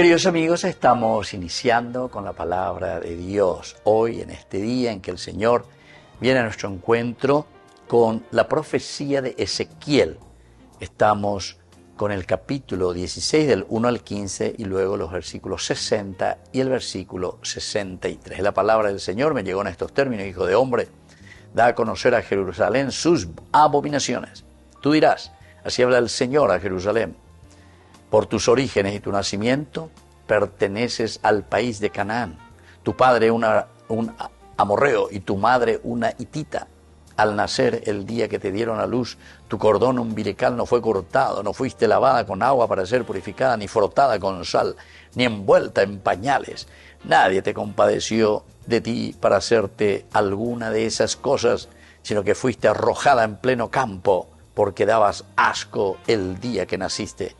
Queridos amigos, estamos iniciando con la palabra de Dios hoy, en este día en que el Señor viene a nuestro encuentro con la profecía de Ezequiel. Estamos con el capítulo 16 del 1 al 15 y luego los versículos 60 y el versículo 63. La palabra del Señor me llegó en estos términos, hijo de hombre, da a conocer a Jerusalén sus abominaciones. Tú dirás, así habla el Señor a Jerusalén, por tus orígenes y tu nacimiento perteneces al país de Canaán. Tu padre una, un amorreo y tu madre una hitita. Al nacer el día que te dieron a luz, tu cordón umbilical no fue cortado, no fuiste lavada con agua para ser purificada, ni frotada con sal, ni envuelta en pañales. Nadie te compadeció de ti para hacerte alguna de esas cosas, sino que fuiste arrojada en pleno campo porque dabas asco el día que naciste.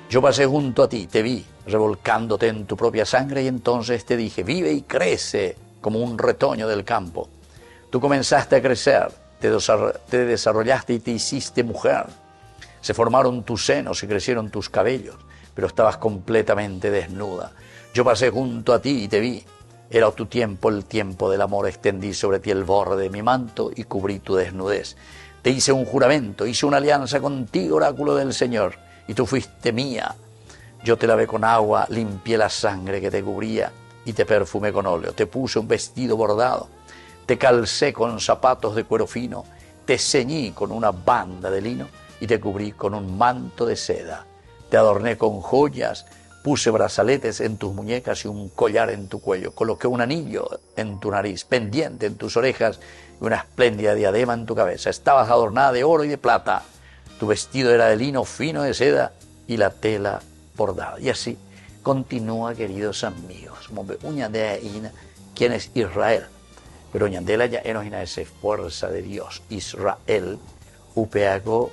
Yo pasé junto a ti, te vi revolcándote en tu propia sangre y entonces te dije, vive y crece como un retoño del campo. Tú comenzaste a crecer, te, desarrollaste y te hiciste mujer. Se formaron tus senos y crecieron tus cabellos, pero estabas completamente desnuda. Yo pasé junto a ti y te vi. Era tu tiempo, el tiempo del amor. Extendí sobre ti el borde de mi manto y cubrí tu desnudez. Te hice un juramento, hice una alianza contigo, oráculo del Señor, y tú fuiste mía. Yo te lavé con agua, limpié la sangre que te cubría y te perfumé con óleo. Te puse un vestido bordado, te calcé con zapatos de cuero fino, te ceñí con una banda de lino y te cubrí con un manto de seda. Te adorné con joyas, puse brazaletes en tus muñecas y un collar en tu cuello. Coloqué un anillo en tu nariz, pendiente en tus orejas y una espléndida diadema en tu cabeza. Estabas adornada de oro y de plata. Tu vestido era de lino fino de seda y la tela bordada. Y así continúa, queridos amigos. ¿Quién es Israel? Pero ñandela ya ese fuerza de Dios. Israel, upeago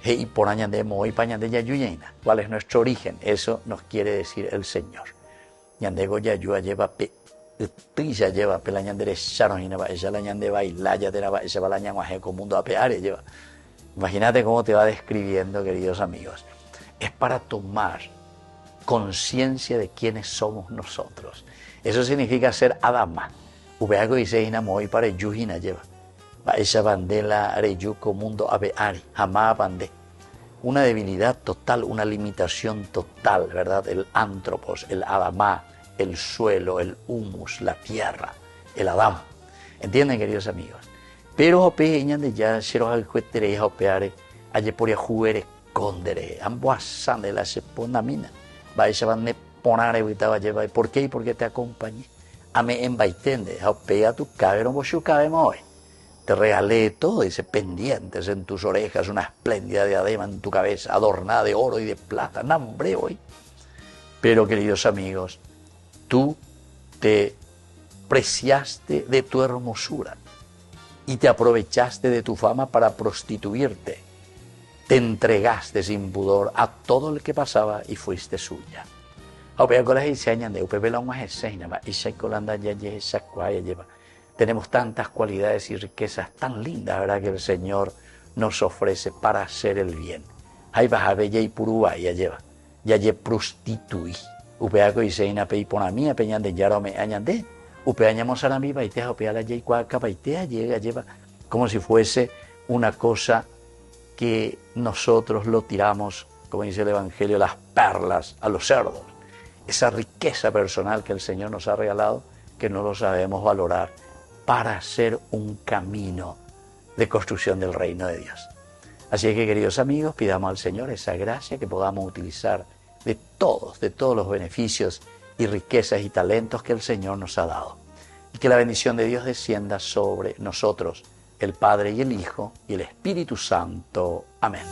hei por ñande moi pa ñande yayuyeina. ¿Cuál es nuestro origen? Eso nos quiere decir el Señor. Ñandego yayua lleva pe ytýicha lleva pe la ñande rechárõ hína mba'éicha la ñande bailája térã mba'éichapa la ñag̃uahẽ ko mundo ape ári lleva. Imagínate cómo te va describiendo, queridos amigos. Es para tomar conciencia de quiénes somos nosotros. Eso significa ser Adama. Upéva ko he'ise hína moõipa reju hína lleva. Mba'éichapa nde la reju ko mundo ape ári, ha mávapa nde. Una debilidad total, una limitación total, verdad? El antropos, el Adama, el suelo, el humus, la tierra, el Adán. ¿Entienden, queridos amigos? Pero upe he'i Ñandejára che rohayhueterei ha upévare ajeporiahuvereko nde rehe. Ambohasa nde la che pondamína. Mba'éichapa ne porã revytáva jepa. ¿Por qué? Porque te acompañé. Ame'ẽmbaite nde ha upéi atukáve rombochukavéma voi. Te regalé todo, dice, pendientes en tus orejas, una espléndida diadema en tu cabeza, adornada de oro y de plata. Nambre hoy. Pero, queridos amigos, tú te preciaste de tu hermosura y te aprovechaste de tu fama para prostituirte. Te entregaste sin pudor a todo el que pasaba y fuiste suya. Ha upéva ko la he'ise ñande, upépe la og̃uahẽse hína, mba'éichaiko la ndajajehechakuaái ajépa. Tenemos tantas cualidades y riquezas tan lindas, verdad, que el Señor nos ofrece para hacer el bien. Ha ipahápe jaipuru vai ajépa, jajeprostitui. Upéva ko he'ise hína pe iporãmíva pe Ñandejára ome'ẽva ñande, upéva ñamosarambipaite ha upéva la jaikuaakapaite jey ajépa, como si fuese una cosa que nosotros lo tiramos, como dice el Evangelio, las perlas a los cerdos. Esa riqueza personal que el Señor nos ha regalado, que no lo sabemos valorar para hacer un camino de construcción del reino de Dios. Así es que, queridos amigos, pidamos al Señor esa gracia que podamos utilizar de todos, de todos los beneficios y riquezas y talentos que el Señor nos ha dado. Y que la bendición de Dios descienda sobre nosotros, el Padre y el Hijo y el Espíritu Santo. Amén.